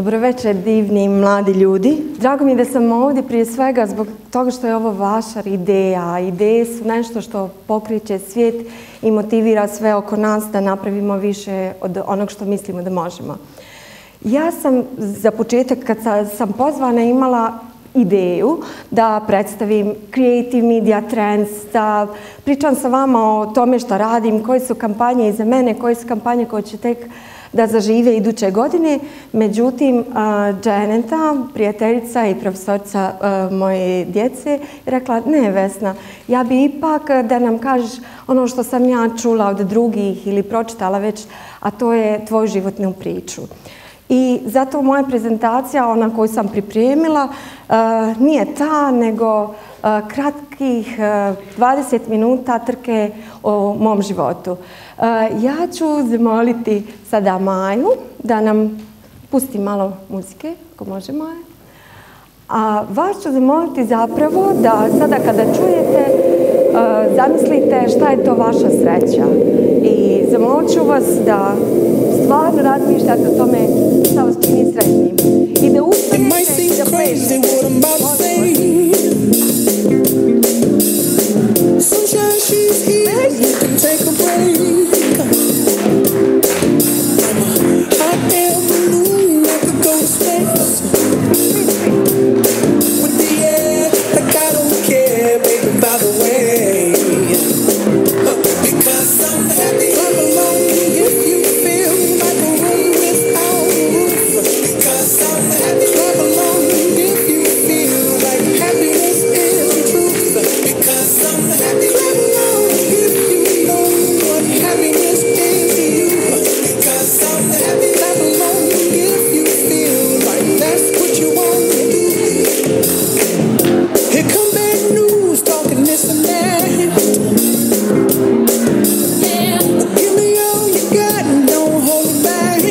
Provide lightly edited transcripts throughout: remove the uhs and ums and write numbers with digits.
Dobro večer, divni mladi ljudi. Drago mi je da sam ovdje prije svega zbog toga što je ovo vaša ideja. Ideje su nešto što pokreće svijet i motivira sve oko nas da napravimo više od onog što mislimo da možemo. Ja sam za početak, kad sam pozvana, imala ideju da predstavim Creative Media Trends, da pričam sa vama o tome što radim, koje su kampanje iza mene, koje su kampanje koje će tek da zažive iduće godine. Međutim, Janeta, prijateljica i profesorica moje djece, je rekla: ne, Vesna, ja bi ipak da nam kažeš ono što sam ja čula od drugih ili pročitala već, a to je tvoju životnu priču. I zato moja prezentacija, ona koju sam pripremila, nije ta, nego kratkih 20 minuta trke o mom životu. Ja ću zamoliti sada Maju da nam pusti malo muzike, ako može, Maja. A vas ću zamoliti zapravo da sada kada čujete, zamislite šta je to vaša sreća. I zamolit ću vas da stvarno razmišljate o tome šta vas čini sretnim. I da ustanete i da plešete. Sunshine, she's here, you can take a break. I'm a hot air balloon that could go to space. With the air, like I don't care, baby, by the way. Because I'm happy, I'm alone if you feel like a room without a roof. Because I'm happy, I'm alone if you feel like happiness is the truth. Because I'm happy, clap along if you know what happiness is to you. Because I'm happy, clap along if you feel like that's what you want to do. Here come bad news, talking this and that. Yeah, give me all you got and don't hold it back.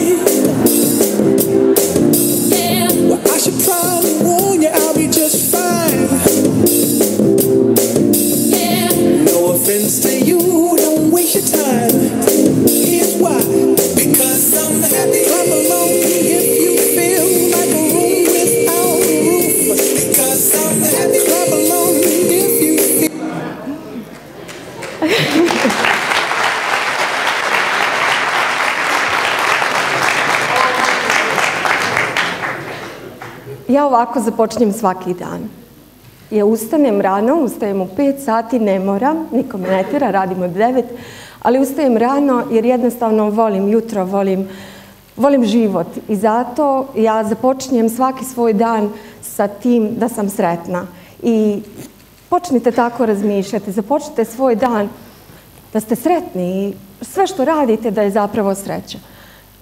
Yeah, well, I should probably warn you, I'll be just fine. No offense to you, don't waste your time. Here's why. Because I'm happy, I'm alone if you feel like a room without a roof. Because I'm happy, I'm alone if you feel. Ja ovako započnem svaki dan. Ja ustanem rano, ustajem u 5 sati, ne moram, niko me ne tjera, radim od 9, ali ustajem rano jer jednostavno volim jutro, volim život i zato ja započinjem svaki svoj dan sa tim da sam sretna. I počnite tako razmišljati, započnite svoj dan da ste sretni i sve što radite da je zapravo sreća.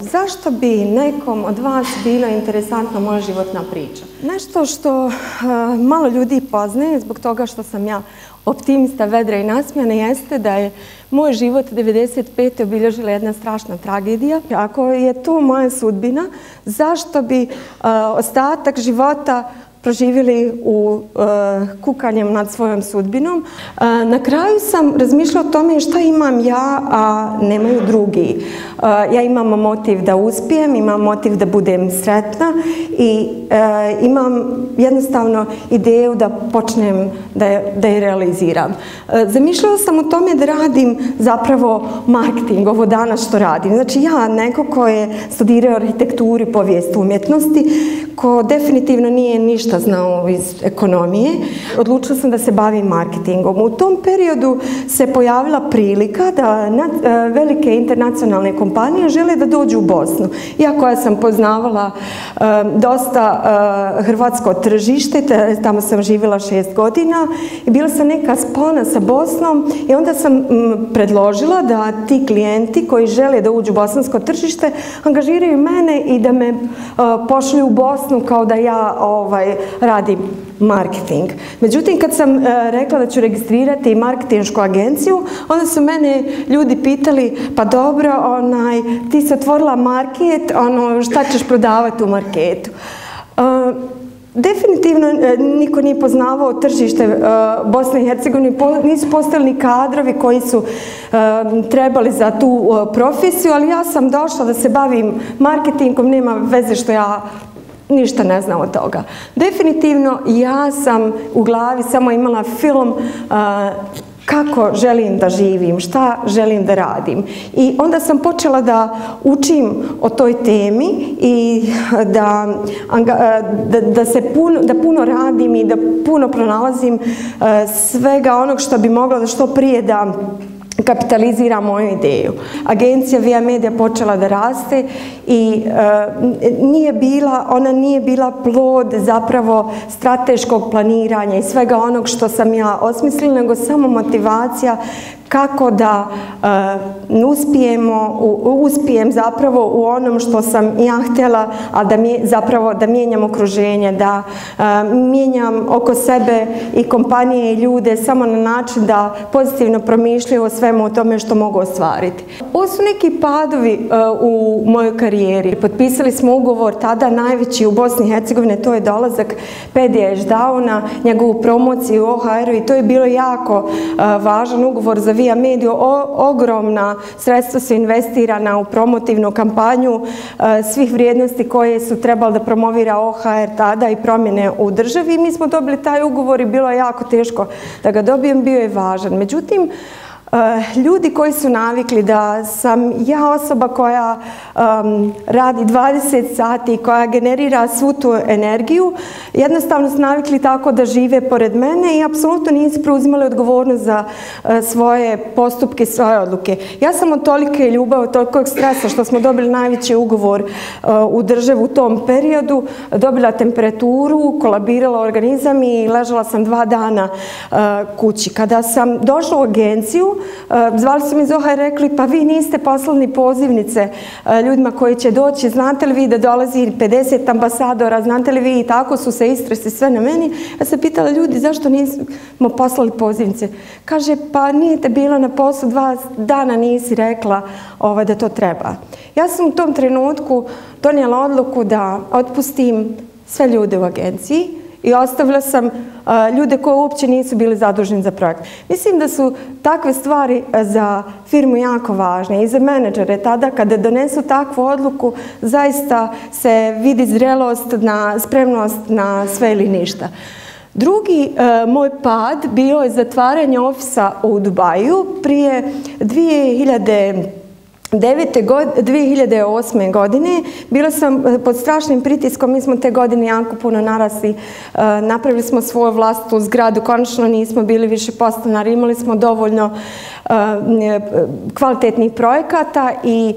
Zašto bi nekom od vas bila interesantna moja životna priča? Nešto što malo ljudi poznaje, zbog toga što sam ja optimista, vedra i nasmijana, jeste da je moj život 95. obilježila jedna strašna tragedija. Ako je to moja sudbina, zašto bi ostatak života proživjeli u kukanjem nad svojom sudbinom? Na kraju sam razmišljala o tome šta imam ja, a nemaju drugi. Ja imam motiv da uspijem, imam motiv da budem sretna i imam jednostavno ideju da počnem da je realiziram. Zamišljala sam o tome da radim zapravo marketing, ovo danas što radim. Znači ja, neko ko je studirao arhitekturu i povijest umjetnosti, ko definitivno nije ništa znao iz ekonomije, odlučila sam da se bavim marketingom. U tom periodu se pojavila prilika da velike internacionalne kompanije žele da dođu u Bosnu. Ja koja sam poznavala dosta hrvatsko tržište, tamo sam živjela 6 godina i bila sam neka spona sa Bosnom i onda sam predložila da ti klijenti koji žele da uđu u bosansko tržište angažiraju mene i da me pošlju u Bosnu kao da ja radim marketing. Međutim, kad sam rekla da ću registrirati marketinšku agenciju, onda su mene ljudi pitali: pa dobro, ti si otvorila market, šta ćeš prodavati u marketu? Definitivno niko nije poznavao tržište Bosne i Hercegovine, nisu postojali ni kadrovi koji su trebali za tu profesiju, ali ja sam došla da se bavim marketingom, nema veze što ja ništa ne znam od toga. Definitivno ja sam u glavi samo imala film kako želim da živim, šta želim da radim. I onda sam počela da učim o toj temi i da puno radim i da puno pronalazim svega onog što bi mogla da što prije da kapitalizira moju ideju. Agencija Via Media počela da raste i ona nije bila plod zapravo strateškog planiranja i svega onog što sam ja osmislila, nego samo motivacija kako da uspijem zapravo u onom što sam ja htjela, a zapravo da mijenjam okruženje, da mijenjam oko sebe i kompanije i ljude samo na način da pozitivno promišljaju o svemu o tome što mogu ostvariti. Ovo su neki padovi u mojoj karijeri. Potpisali smo ugovor tada najveći u Bosni i Hercegovini, to je dolazak Pedija Ešdauna, njegovu promociju u OHR-u i to je bilo jako važan ugovor za Via Mediju. Ogromna sredstva su investirana u promotivnu kampanju svih vrijednosti koje su trebali da promovira OHR tada i promjene u državi. Mi smo dobili taj ugovor i bilo je jako teško da ga dobijem, bio je važan. Međutim, ljudi koji su navikli da sam ja osoba koja radi 20 sati, koja generira svu tu energiju, jednostavno su navikli tako da žive pored mene i apsolutno nisu preuzimali odgovornost za svoje postupke, svoje odluke. Ja sam od tolike ljubavi, od tolikog stresa što smo dobili najveći ugovor u državu u tom periodu, dobila temperaturu, kolabirala organizam i ležala sam 2 dana kući. Kada sam došla u agenciju, zvali su mi iz OHR i rekli, pa vi niste poslali pozivnice ljudima koji će doći, znate li vi da dolazi 50 ambasadora, znate li vi, i tako su se istresli sve na meni. Ja sam pitala ljudi zašto nismo poslali pozivnice. Kaže, pa nije te bila na poslu 2 dana, nisi rekla da to treba. Ja sam u tom trenutku donijela odluku da otpustim sve ljude u agenciji i ostavila sam ljude koji uopće nisu bili zaduženi za projekt. Mislim da su takve stvari za firmu jako važne i za menadžere. Tada kada donesu takvu odluku, zaista se vidi zrelost, spremnost na sve ili ništa. Drugi moj pad bio je zatvaranje ofisa u Dubaju prije 2008. godine. Bila sam pod strašnim pritiskom, mi smo te godine jako puno narasli, napravili smo svoju vlastitu zgradu, konačno nismo bili više podstanari, imali smo dovoljno kvalitetnih projekata i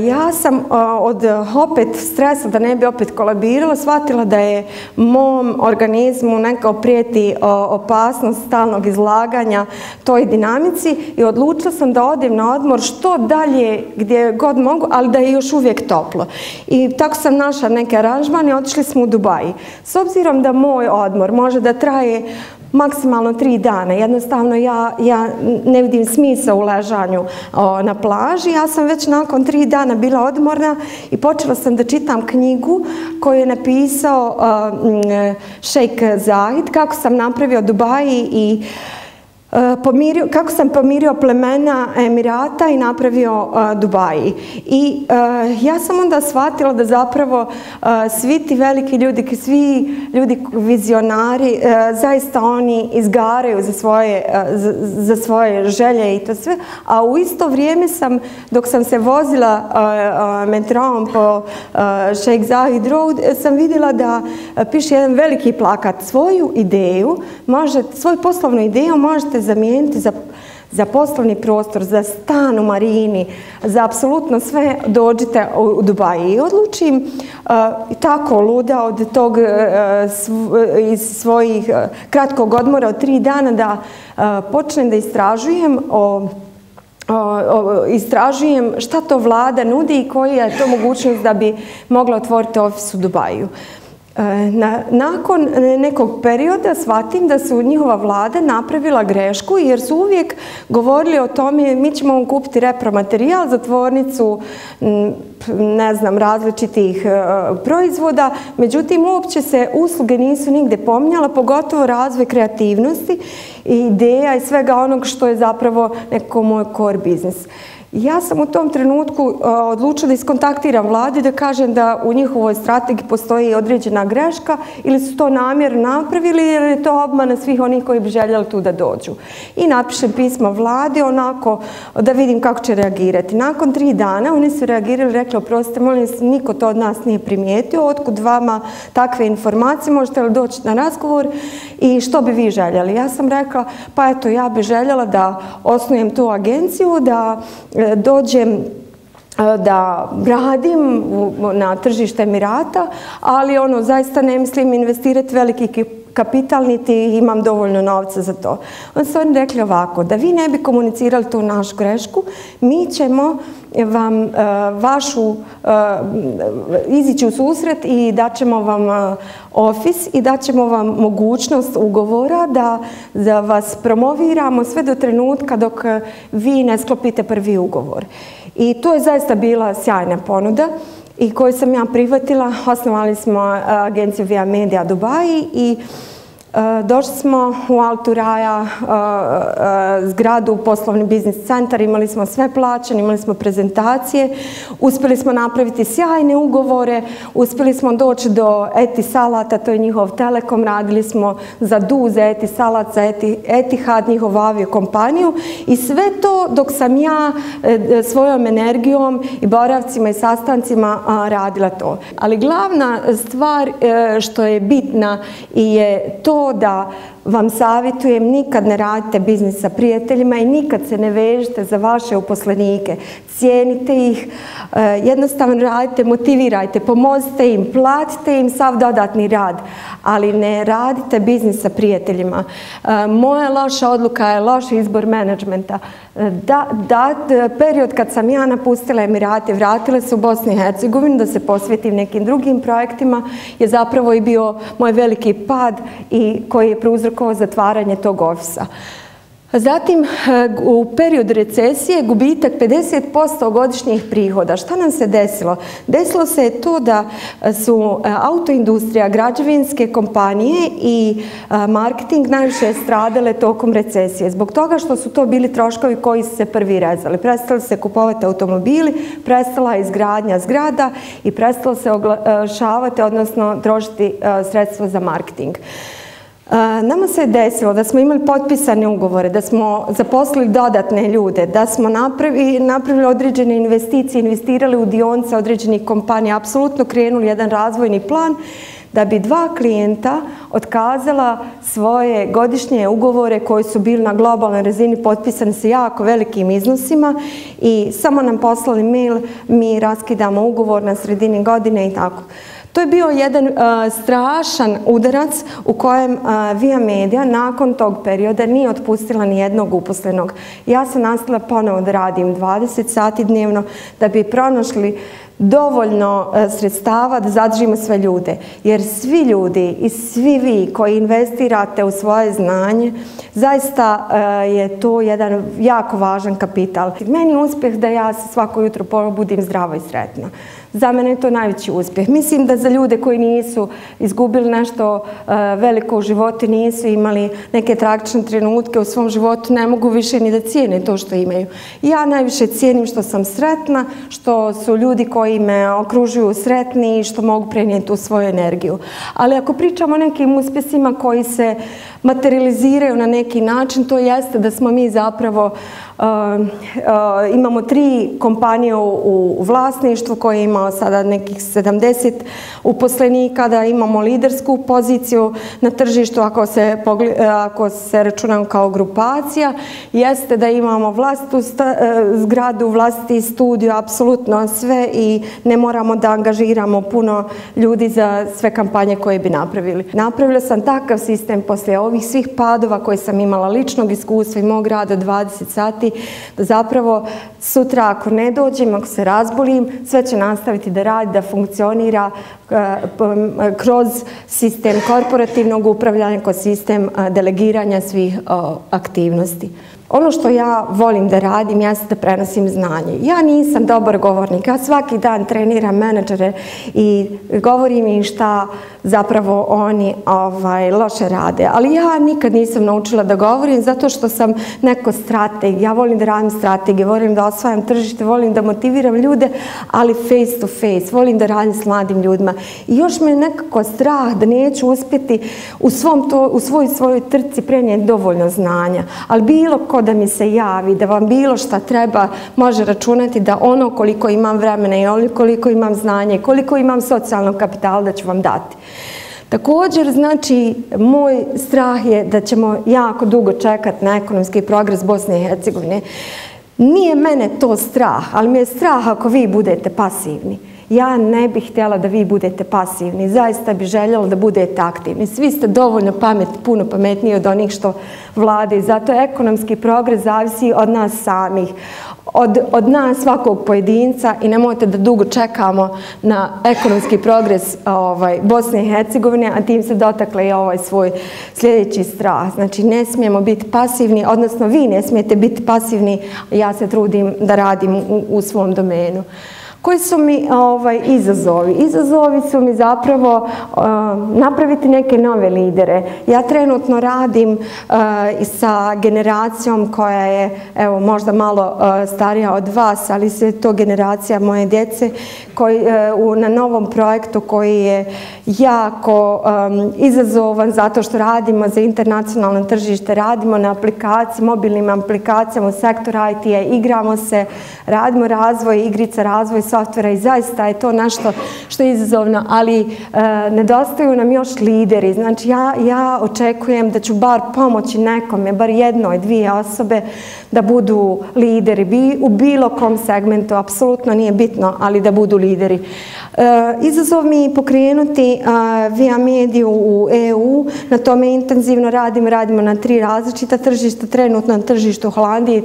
ja sam od opet stresa, da ne bi opet kolabirala, shvatila da je mom organizmu nekako prijeti opasnost stalnog izlaganja toj dinamici i odlučila sam da odem na odmor što dalje gdje god mogu, ali da je još uvijek toplo. I tako sam našla neke aranžmane i otišli smo u Dubai. S obzirom da moj odmor može da traje maksimalno 3 dana. Jednostavno ja ne vidim smisla u ležanju na plaži. Ja sam već nakon 3 dana bila odmorna i počela sam da čitam knjigu koju je napisao šejk Zahid, kako sam napravio Dubai i kako sam pomirio plemena Emirata i napravio Dubai. I ja sam onda shvatila da zapravo svi ti veliki ljudi, svi ljudi vizionari, zaista oni izgaraju za svoje želje i to sve, a u isto vrijeme dok sam se vozila metrom po Sheikh Zayed Road, sam vidjela da piše jedan veliki plakat. Svoju poslovnu ideju možete zamijeniti za poslovni prostor, za stan u marini, za apsolutno sve, dođite u Dubai. I odlučim tako luda od tog iz svojih kratkog odmora od 3 dana da počnem da istražujem šta to vlada nudi i koja je to mogućnost da bi mogla otvoriti ofis u Dubaju. Nakon nekog perioda shvatim da su njihova vlada napravila grešku jer su uvijek govorili o tome mi ćemo vam kupiti repromaterijal za tvornicu ne znam, različitih proizvoda, međutim uopće se usluge nisu nigde pominjala, pogotovo razvoj kreativnosti i ideja i svega onog što je zapravo neko moj core biznis. Ja sam u tom trenutku odlučila da iskontaktiram vladu i da kažem da u njihovoj strategiji postoji određena greška ili su to namjerno napravili ili je to obmana svih onih koji bi željeli tu da dođu. I napišem pismo vladi onako da vidim kako će reagirati. Nakon 3 dana oni su reagirali i rekli: oprostite, molim se, niko to od nas nije primijetio, otkud vama takve informacije, možete li doći na razgovor i što bi vi željeli? Ja sam rekla: pa eto, ja bi željela da osnujem tu agenciju, da dođem da radim na tržište Emirata, ali zaista ne mislim investirati veliki kapital, niti imam dovoljno novca za to. Onda su oni rekli ovako: da vi ne bi komunicirali tu našu grešku, mi ćemo vam izići u susret i daćemo vam ofis i daćemo vam mogućnost ugovora da vas promoviramo sve do trenutka dok vi ne sklopite prvi ugovor. I to je zaista bila sjajna ponuda i koju sam ja prihvatila. Osnovali smo agenciju Via Media Dubai i došli smo u Al Thuraya, zgradu, poslovni biznis centar, imali smo sve plaćeno, imali smo prezentacije, uspjeli smo napraviti sjajne ugovore, uspjeli smo doći do Etisalata, to je njihov telekom, radili smo za DU, za Etisalat, za Etihad, njihovu aviokompaniju i sve to dok sam ja svojom energijom i boravcima i sastancima radila to. Ali glavna stvar što je bitna je to da vam savjetujem: nikad ne radite biznis sa prijateljima i nikad se ne vežite za vaše uposlenike. Cijenite ih, jednostavno radite, motivirajte, pomozite im, platite im sav dodatni rad, ali ne radite biznis sa prijateljima. Moja loša odluka je loš izbor menadžmenta. Period kad sam ja napustila Emirate, vratila se u Bosnu i Hercegovinu da se posvetim nekim drugim projektima, je zapravo i bio moj veliki pad i koji je prouzrokovao zatvaranje tog ofisa. Zatim, u period recesije, gubitak 50% godišnjih prihoda. Šta nam se desilo? Desilo se je to da su autoindustrija, građevinske kompanije i marketing najviše stradale tokom recesije. Zbog toga što su to bili troškovi koji su se prvi rezali. Prestali se kupovati automobili, prestala izgradnja zgrada i prestalo se oglašavati, odnosno trošiti sredstva za marketing. Nama se je desilo da smo imali potpisane ugovore, da smo zaposlili dodatne ljude, da smo napravili određene investicije, investirali u dionice određenih kompanija, apsolutno krenuli jedan razvojni plan, da bi 2 klijenta otkazala svoje godišnje ugovore koji su bili na globalnoj razini potpisani sa jako velikim iznosima i samo nam poslali mail: mi raskidamo ugovor na sredini godine i tako. To je bio jedan strašan udarac u kojem Via Media nakon tog perioda nije otpustila ni jednog uposlenog. Ja sam nastavila ponovo da radim 20 sati dnevno da bi pronašli dovoljno sredstava da zadržimo sve ljude. Jer svi ljudi i svi vi koji investirate u svoje znanje, zaista je to jedan jako važan kapital. Meni je uspjeh da ja se svako jutro probudim zdravo i sretna. Za mene je to najveći uspjeh. Mislim da za ljude koji nisu izgubili nešto veliko u životu, nisu imali neke tragične trenutke u svom životu, ne mogu više ni da cijene to što imaju. Ja najviše cijenim što sam sretna, što su ljudi koji me okružuju sretni i što mogu prenijeti tu svoju energiju. Ali ako pričamo o nekim uspjesima koji se materializiraju na neki način, to jeste da smo mi zapravo imamo 3 kompanije u vlasništvu koje imao sada nekih 70 uposlenika, da imamo lidersku poziciju na tržištu ako se računamo kao grupacija, jeste da imamo vlastitu zgradu, vlastiti studio, apsolutno sve i ne moramo da angažiramo puno ljudi za sve kampanje koje bi napravili. Napravila sam takav sistem poslije ovih svih padova koje sam imala ličnog iskustva i mog rada 20 sati, da zapravo sutra ako ne dođem, ako se razbolim, sve će nastaviti da radi, da funkcionira kroz sistem korporativnog upravljanja, kroz sistem delegiranja svih aktivnosti. ono što ja volim da radim jeste da prenosim znanje. Ja nisam dobar govornik, ja svaki dan treniram menadžere i govorim im šta zapravo oni loše rade. Ali ja nikad nisam naučila da govorim zato što sam neko strateg. Ja volim da radim strategije, volim da osvajam tržište, volim da motiviram ljude, ali face to face, volim da radim s mladim ljudima. I još me je nekako strah da neću uspjeti u svojoj trci prenijeti dovoljno znanja. Ali bilo ko da mi se javi, da vam bilo šta treba, može računati da ono koliko imam vremena i koliko imam znanja i koliko imam socijalnog kapitala da ću vam dati. Također, znači, moj strah je da ćemo jako dugo čekati na ekonomski progres Bosne i Hercegovine. Nije mene to strah, ali mi je strah ako vi budete pasivni. Ja ne bih htjela da vi budete pasivni, zaista bih željela da budete aktivni. Svi ste dovoljno pametni, puno pametniji od onih što vlade i zato ekonomski progres zavisi od nas samih, od nas svakog pojedinca i nemojte da dugo čekamo na ekonomski progres Bosne i Hercegovine, a tim se dotakle i ovaj svoj sljedeći strah. Znači ne smijemo biti pasivni, odnosno vi ne smijete biti pasivni, ja se trudim da radim u svom domenu. Koji su mi izazovi? Izazovi su mi zapravo napraviti neke nove lidere. Ja trenutno radim sa generacijom koja je možda malo starija od vas, ali se to generacija moje djece na novom projektu koji je jako izazovan zato što radimo za internacionalno tržište, radimo na aplikaciji, mobilnim aplikacijama u sektoru IT-a, igramo se, radimo razvoj igrica, razvoj softvera i zaista je to nešto što je izazovno, ali nedostaju nam još lideri. Znači ja očekujem da ću bar pomoći nekome, bar jednoj, dvije osobe da budu lideri u bilo kom segmentu, apsolutno nije bitno, ali da budu lideri. Izazov mi je pokrenuti Via Mediju u EU, na tome intenzivno radimo na 3 različita tržišta, trenutno na tržištu Holandije i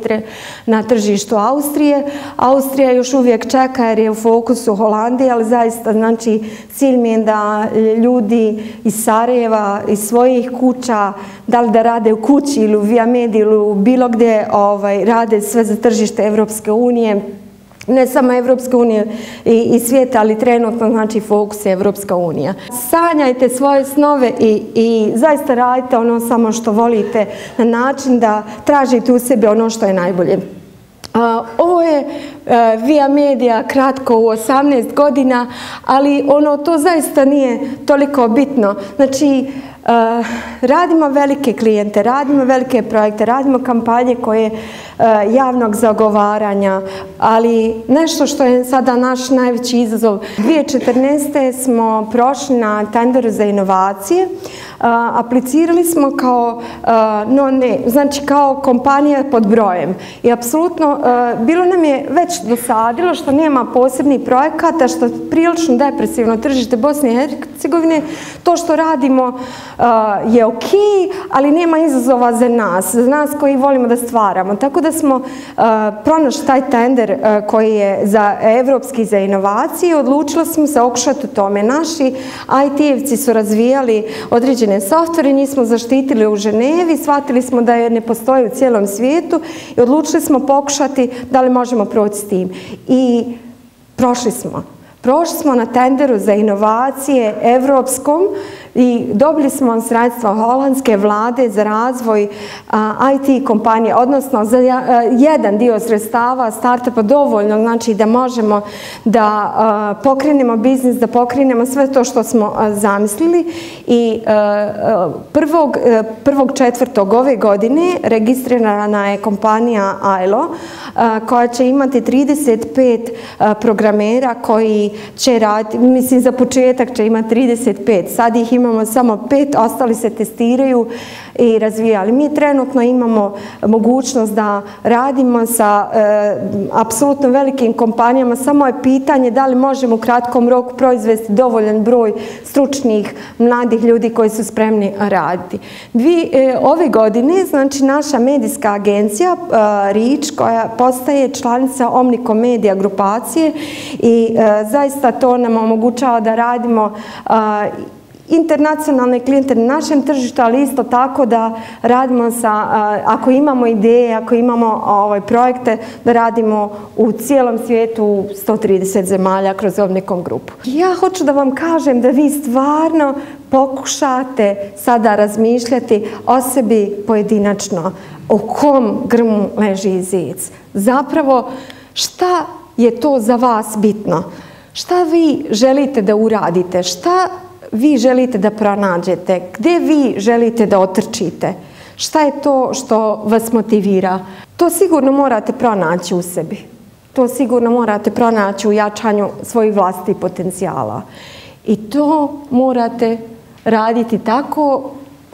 na tržištu Austrije. Austrija još uvijek čeka jer je u fokusu Holandije, ali zaista znači cilj mi je da ljudi iz Sarajeva, iz svojih kuća, da li da rade u kući ili u Via Mediji ili bilo gdje rade sve za tržište Evropske unije, ne samo Evropske unije i svijeta, ali trenutno znači fokus je Evropska unija. Sanjajte svoje snove i zaista radite ono samo što volite na način da tražite u sebi ono što je najbolje. Ovo je Via Media kratko u 18 godina, ali to zaista nije toliko bitno. Znači, radimo velike klijente, radimo velike projekte, radimo kampanje koje javnog zagovaranja, ali nešto što je sada naš najveći izazov. 2014. smo prošli na tenderu za inovacije, aplicirali smo kao kompanija pod brojem i apsolutno bilo nam je već dosadilo što nema posebnih projekata, što je prilično depresivno tržište Bosne i Hercegovine. To što radimo je ok, ali nema izazova za nas koji volimo da stvaramo. Tako da smo pronašli taj tender koji je za evropski za inovacije, odlučili smo se okušati u tome. Naši IT-evci su razvijali određene softvere, njih smo zaštitili u Ženevi, shvatili smo da je ne postoji u cijelom svijetu i odlučili smo pokušati da li možemo proći s tim. I prošli smo. Prošli smo na tenderu za inovacije evropskom i dobili smo sredstva holandske vlade za razvoj IT kompanije, odnosno za jedan dio sredstava startupa dovoljno, znači da možemo da pokrenemo biznis, da pokrenemo sve to što smo zamislili i 1.4. ove godine registrirana je kompanija ILO koja će imati 35 programera koji će raditi, mislim za početak će imati 35, sad ih imamo samo 5, ostali se testiraju i razvijali. Mi trenutno imamo mogućnost da radimo sa apsolutno velikim kompanijama, samo je pitanje da li možemo u kratkom roku proizvesti dovoljan broj stručnih mladih ljudi koji su spremni raditi. Ove godine, znači naša medijska agencija Rič, koja postaje članica Omnicom Media grupacije i zaista to nam omogućava da radimo internacionalne klijente na našem tržištu, ali isto tako da radimo ako imamo ideje, ako imamo projekte, da radimo u cijelom svijetu u 130 zemalja kroz Omnicom grupu. Ja hoću da vam kažem da vi stvarno pokušate sada razmišljati o sebi pojedinačno, o kom grmu leži zec. Zapravo, šta je to za vas bitno? Šta vi želite da uradite? Šta vi želite da pronađete? Gdje vi želite da otrčite? Šta je to što vas motivira? To sigurno morate pronaći u sebi. To sigurno morate pronaći u jačanju svojih vlastitih potencijala. I to morate raditi tako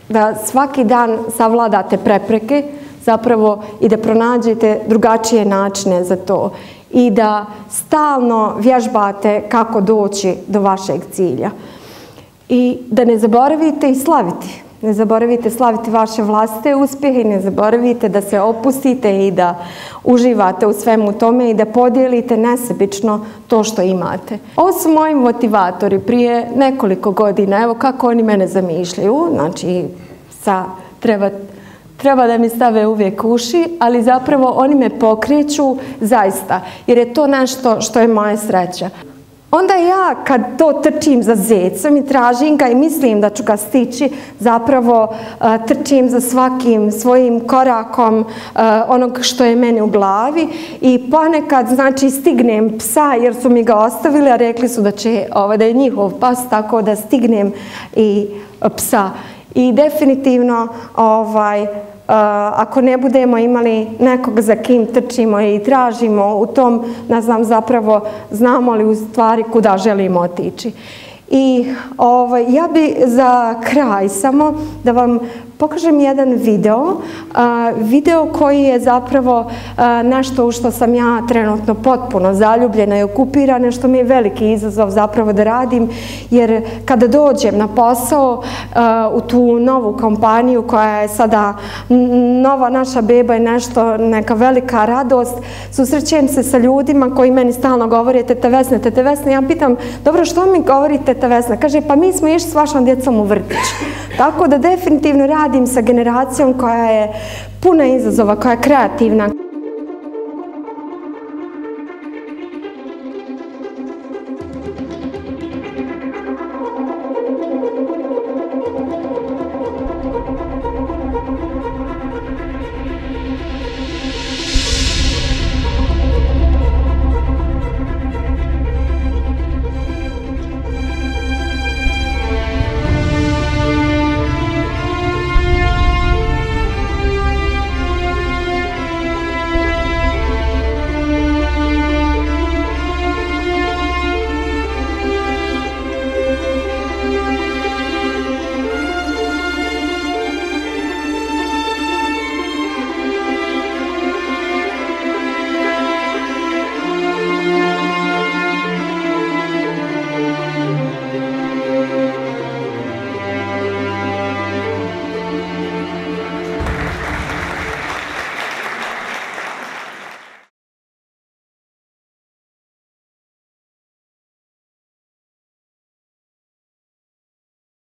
da svaki dan savladate prepreke zapravo i da pronađete drugačije načine za to i da stalno vježbate kako doći do vašeg cilja. I da ne zaboravite i slaviti. Ne zaboravite slaviti vaše vlastite uspjehe i ne zaboravite da se opustite i da uživate u svemu tome i da podijelite nesebično to što imate. Ovo su moji motivatori prije nekoliko godina. Evo kako oni mene zamišljaju. Znači, treba da mi stave uvijek uši, ali zapravo oni me pokreću zaista, jer je to nešto što je moja sreća. Onda ja kad to trčim za zecom i tražim ga i mislim da ću ga stići, zapravo trčim za svakim svojim korakom onog što je meni u glavi i ponekad znači stignem psa jer su mi ga ostavili, a rekli su da je njihov pas, tako da stignem i psa. I definitivno ako ne budemo imali nekog za kim trčimo i tražimo u tom, ne znam zapravo znamo li u stvari kuda želimo otići. I ja bi za kraj samo da vam pokažem jedan video koji je zapravo nešto u što sam ja trenutno potpuno zaljubljena i okupirana, što mi je veliki izazov zapravo da radim, jer kada dođem na posao u tu novu kompaniju koja je sada nova naša beba i neka velika radost, susrećem se sa ljudima koji meni stalno govore tete Vesna, ja pitam, dobro, što mi govorite tete Vesna? Kaže, pa mi smo išli s vašom djecom u vrtić. Tako da definitivno radim sa generacijom koja je puna izazova, koja je kreativna.